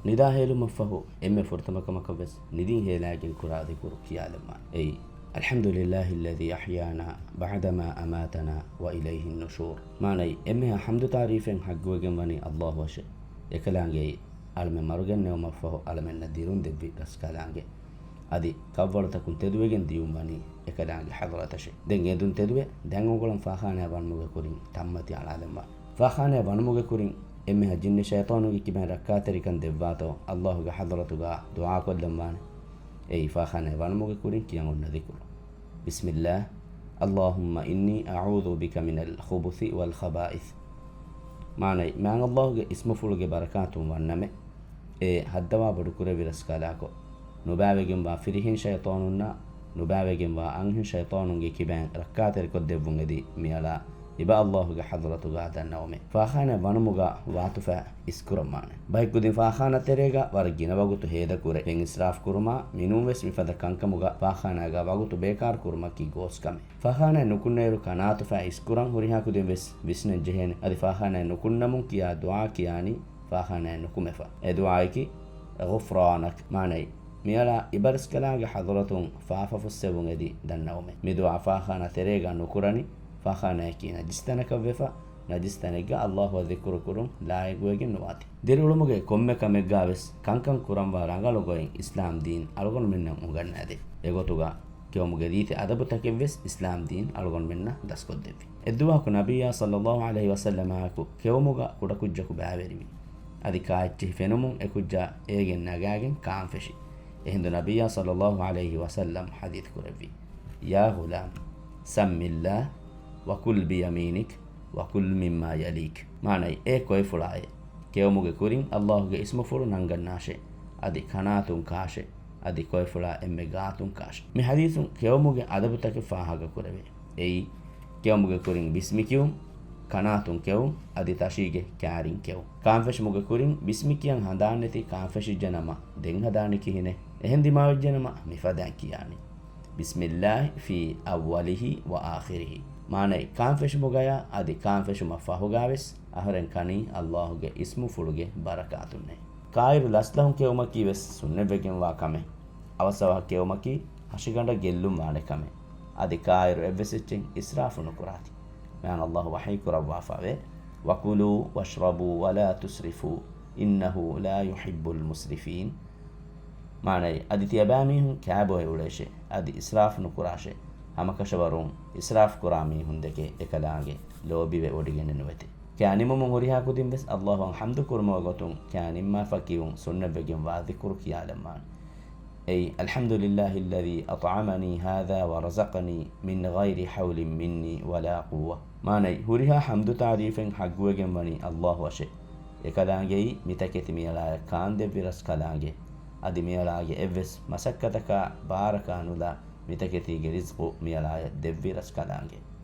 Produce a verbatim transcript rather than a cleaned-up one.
ނިދާ ހޭލުމަށްފަހު އެންމެ ފުރަތަމަކަމަކަށްވެސް ނިދިން ހޭލާގެން ކުރާ ޛިކުރު ކިޔާލަންވާނެ. އެއީ، "الحمد لله الذي أحيانا بعدما أماتنا وإليه النشور." މާނައީ، އެންމެހާ ޙަމްދު ތާރީފެއް ޙައްޤުވެގެން ވަނީ ﷲ އަށެ. އެކަލާނގެއީ، އަޅަމެން މަރުގެންނެވުމަށްފަހު އަޅަމެންނަށް ދިރުން ދެއްވި ރަސްކަލާނގެ. އަދި ކަށްވަޅުތަކުން ތެދުވެގެން ދިޔުން ވަނީ އެކަލާނގެ ޙަޟްރަތަށެ. ދެން އެދުން ތެދުވެ، ދެން އުނގުޅަން ފާޚާނާއަށް ވަނުމުގެ ކުރިން ތަންމަތި އަޅާލަންވާނެ. ފާޚާނާއަށް ވަނުމުގެ ކުރިން އެންމެހާ ޖިންނި ޝައިޠާނުންގެ ކިބައިން ރައްކާތެރިކަން ދެއްވާތޯ، ﷲގެ ޙަޟްރަތުގާ ދުޢާ ކޮށްލަންވާނެ. އެއީ، ފާޚާނާއަށް ވަނުމުގެ ކުރިން ކިޔަން އޮންނަ ޛިކުރު. بسم الله، اللهم إني أعوذ بك من الخبث والخبائث. މާނައީ، މާތް ﷲގެ އިސްމުފުޅުގެ ބަރަކާތުން ވަންނަމޭ، އޭ ހައްދަވާ ބޮޑުކުރެއްވި ރަސްކަލާކޮ، ނުބައިވެގެންވާ ފިރިހެން ޝައިޠާނުންނާ، ނުބައިވެގެންވާ އަންހެން ޝައިޠާނުންގެ ކިބައިން ރައްކާތެރިކޮށްދެއްވުން އެދި މިއަޅާ އިބަ ﷲގެ ޙަޟްރަތުގާ ދަންނަވަމޭ. ފާޚާނާއަށް ވަނުމުގާ ވާތުފާ އިސްކުރަންވާނެ. ބައެއްކުދިން ފާޚާނާ ތެރޭގާ ވަރަށް ގިނަ ވަގުތު ހޭދަކުރޭ. ފެން އިސްރާފް ކުރުމާ، މިނޫންވެސް މިފަދަ ކަންކަމުގާ ފާޚާނާގާ ވަގުތު ބޭކާރު ކުރުމަކީ ގޯސް ކަމެއް. ފާޚާނާއަށް ނުކުންނައިރު ކަނާތުފާ އިސްކުރަން ހުރިހާ ކުދިން ވެސް ވިސްނަން ޖެހޭނެ. އަދި ފާޚާނާއަށް ނުކުންނަމުން ކިޔާ ދުޢާ ކިޔާނީ ފާޚާނާއަށް ނުކުމެފަ. އެ ދުޢާއަކީ، "غفرانك"، މާނައީ، މިއަޅާ އިބަރަސްކަލާނގެ ޙަޟްރަތުން ފާފަ ފުއްސެވުން އެދި ދަންނަވަމޭ. މި ދުޢާ ފާޚާނާ ތެރޭގާ ނުކުރަނީ، ފާޚާނާއަކީ ނަޖިސް ތަނަކަށްވެފަ، ނަޖިސް ތަނެއްގާ ﷲއަށް ޛިކުރު ކުރުން ލާއިގުވެގެން ނުވާތީ. ދިރިއުޅުމުގެ ކޮންމެ ކަމެއްގާވެސް ކަންކަން ކުރަންވާ ރަނގަޅު ގޮތް އިސްލާމް ދީން އަޅުގަނޑުމެންނަށް އުނގަންނާދޭ. އެގޮތުގާ ކެއުމުގެ ރީތި އަދަބުތަކެއްވެސް އިސްލާމް ދީން އަޅުގަނޑުމެންނަށް ދަސްކޮށްދެއްވި. އެއްދުވަހަކު ނަބިއްޔާ ޞައްލައްލާހު ޢަލައިހި ވަސައްލަމާއެކު ކެއުމުގަ ކުޑަކުއްޖަކު ބައިވެރިވި. އަދި ކާއެއްޗެހި ފެނުމުން އެކުއްޖާ އޭގެން ނަގާގެން ކާން ފެށި. އެހިނދު ނަބިއްޔާ ޞައްލައްލާހު ޢަލައިހި ވަސައްލަމް ޙަދީޘް ކުރެއްވި، "يا غلام، سم الله، وكل بيمينك، وكل مما يليك." މާނައީ، އޭ ކޮއިފުޅާއޭ، ކެއުމުގެ ކުރިން ﷲގެ އިސްމުފުޅު ނަންގަންނާށޭ، އަދި ކަނާތުން ކާށޭ، އަދި ކޮއިފުޅާ އެންމެ ގާތުން ކާށޭ. މި ޙަދީޘުން ކެއުމުގެ އަދަބުތަކެއް ފާހަގަކުރެވޭ. އެއީ، ކެއުމުގެ ކުރިން ބިސްމި ކިޔުން، ކަނާތުން ކެއުން، އަދި ތަށީގެ ކާރިން ކެއުން. ކާންފެށުމުގެ ކުރިން ބިސްމި ކިޔަން ހަނދާންނެތި ކާންފެށިއްޖެނަމަ، ދެން ހަދާނީ ކިހިނެއް؟ އެހެން ދިމާވެއްޖެނަމަ، މިފަދައިން ކިޔާނީ، "بسم الله في أوله وآخره." މާނައީ، ކާންފެށުމުގަޔާ އަދި ކާންފެށުމަށް ފަހުގާވެސް އަހަރެން ކަނީ ﷲގެ އިސްމުފުޅުގެ ބަރަކާތުންނޭ. ކާއިރު ލަސްލަހުން ކެއުމަކީވެސް ސުންނަތްވެގެންވާ ކަމެއް. އަވަސްއަވަހަށް ކެއުމަކީ ހަށިގަނޑަށް ގެއްލުން ވާނެ ކަމެއް. އަދި ކާއިރު އެއްވެސް އެއްޗެއް އިސްރާފު ނުކުރާތި. މާތް ﷲ ވަޙީ ކުރައްވާފަވޭ، "وكلوا واشربوا ولا تسرفوا إنه لا يحب المسرفين." މާނައީ، އަދި ތިޔަބައިމީހުން ކާބޮއެ އުޅޭށޭ، އަދި އިސްރާފު ނުކުރާށޭ. ހަމަކަށަވަރުން އިސްރާފު ކުރާ މީހުންދެކެ އެކަލާނގެ ލޯބިވެ ވޮޑިގެނެއް ނުވެތެ. ކާ ނިމުމުން ހުރިހާ ކުދިން ވެސް ﷲ އަށް ޙަމްދު ކުރުމުގެ ގޮތުން ކާ ނިންމާފަ ކިޔުން ސުންނަތްވެގެންވާ ޛިކުރު ކިޔާލަންވާނެ. އެއީ، "الحمد لله الذي أطعمني هذا ورزقني من غير حول مني ولا قوة." މާނައީ، ހުރިހާ ޙަމްދު ތާރީފެއް ޙައްޤުވެގެން ވަނީ ﷲ އަށެ. އެކަލާނގެއީ މިތަކެތި މިއަޅާޔަށް ކާންދެއްވި ރަސްކަލާނގެ. އަދި މިއަޅާގެ އެއްވެސް މަސައްކަތަކާ ބާރަކާ ނުލާ މިތަކެތީގެ ރިޒްޤު މިއަޅާޔަށް ދެއްވި ރަސްކަލާނގެ.